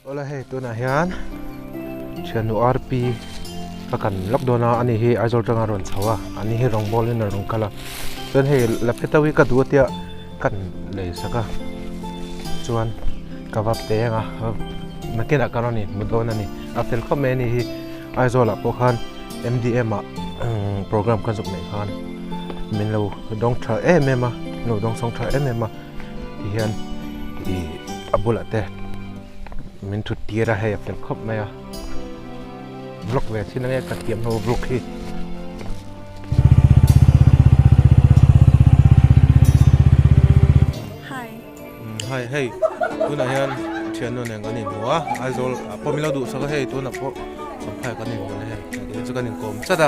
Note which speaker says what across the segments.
Speaker 1: Awle hei tunah hian thiannu RP ka kan lawk dawn a ani hi Aizawl tanga rawn chho a ani hi rawngbawl in a rawn kal a chuan hei laphe to hi ka duh a tia kan lei sak a chuan ka va peng a nakinah ka rawn inhmu dawn a ni a fel khawp mai ani hi Aizawl ah pawh khan M_D_M ah program kan zuk neih khan min lo dawng tha em em a min lo dawng sawng tha em em a. Ti hian ih a bulah te min thut tir a hei a fel khawp mai a vlog ve chin ange ka thiam ho vlog hi.
Speaker 2: Hi.
Speaker 1: Hi hei tunah hian thiannu nen kan inhmu a Aizawl ah pawh min lo duhsak a hei tunah pawh Champhai kan inhmu a hei chu kan inkawm chat a.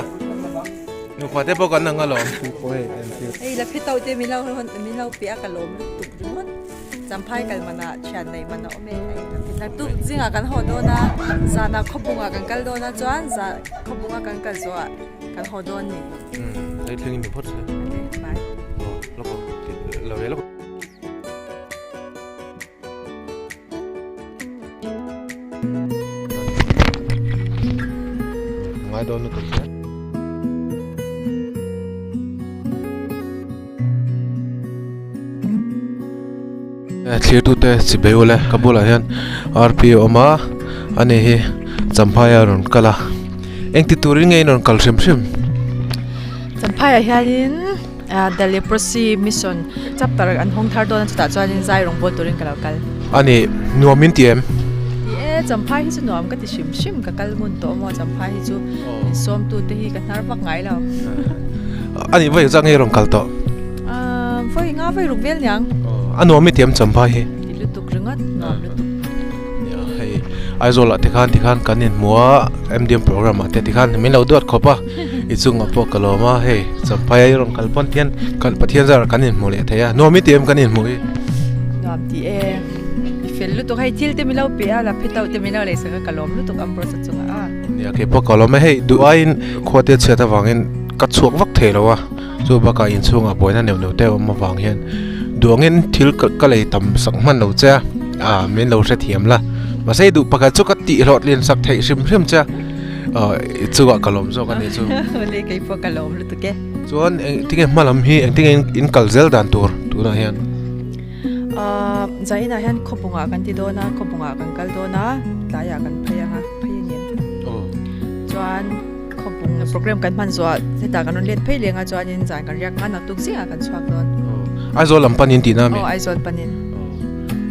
Speaker 1: Nupa te pawh kan ang alawm.
Speaker 2: Hei la phi tauh te min lo min lo pe a ka lawm lutuk ringawt. Champhai kal manah thian nei man a awm e hei la phi tauh. Tuk zingah kan haw dawn a, zanah khawbungah kan kal dawn a chuan zan khawbunga kan kal zawhah kan haw dawn ni.
Speaker 1: Umm hei thleng in ni phawt se.
Speaker 2: Bye.
Speaker 1: Aw lawk aw lo ve lawk. Ngai dawn lutuk che. Thlir tute chi bei ule ka bulah hian RP a awm a ani hi Champhai a rawn kal a engti turin nge in rawn kal hrim hrim.
Speaker 2: Champhai ah hianin. The Leprosy Mission chapter an hawng thar dawn a chutah chuanin zai rawng bawl turin ka lo kal.
Speaker 1: A ni, nuam in ti em?
Speaker 2: Ti e, Champhai hi chu nuam ka ti hrim hrim, ka kal ngun tawh maw Champhai hi chu min sawmtu te hi ka hnar vak ngai lo.
Speaker 1: A ni, vawi zak nge rawn kal tawh?
Speaker 2: Vawi nga vawi ruk vel niang.
Speaker 1: A nuam i ti em Champhai hi?
Speaker 2: Ti lutuk ringawt, nuam lutuk.
Speaker 1: Nia, hei Aizawl ah te khan tikhan kan inhmu a, MDM program ah te tikhan min lo duat khawp a. I chungah pawh ka lawm a, hei Champhai a i rawn kal pawn hian kan Pathian zarah kan inhmu leh thei a, nuam i ti em kan inhmu hi?
Speaker 2: Nuam ti e, i fel lutuk hei thil te min lo pe a, la phe tauh te min lo lei sak a ka lawm lutuk Ambrose a chungah a.
Speaker 1: Nia kei pawh ka lawm e, hei duh aiin khua te chhiat avangin ka chhuak vak thei lo a, chu bakah inchhungah buaina neuh neuh te a awm avang hian duangin thil ka lei tam sak hman lo che a, ah min lo hrethiam la, mahse i duh pakhat chu ka tih hlawhtlin sak theih hrim hrim che a. I chungah ka lawm zawk a ni chu.
Speaker 2: Awle kei pawh ka lawm lutuk e.
Speaker 1: Chuan engtinge hma lam hi engtinge in kal zel dan tur tunah hian?
Speaker 2: Zainah hian khawbungah kan ti dawn a, khawbungah kan kal dawn a, tlaiah kan phei ang a, phei a ni em? Chuan khawbung program kan hman zawh ah hetah kan rawn let phei leng a chuanin zan kan riak ngan a tuk zingah kan chhuak dawn.
Speaker 1: Aizawl lam panin tihna a mi?
Speaker 2: Aw Aizawl panin.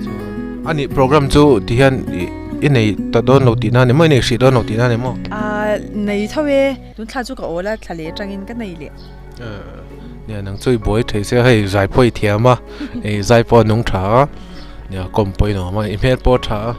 Speaker 1: Chuan ani program chu tihian ih. I nei ta dawn lo tihna a ni maw? I nei hrih dawn lo tihna a ni maw?
Speaker 2: Aaa nei tho e, tun thla chu ka awl a, thla leh atangin ka nei leh.
Speaker 1: Nia nang chu i buai thei sia hei zai pawh i thiam a, hei zai pawh a nung tha a, nia kawm pawh i nuam a, i hmel pawh a tha a.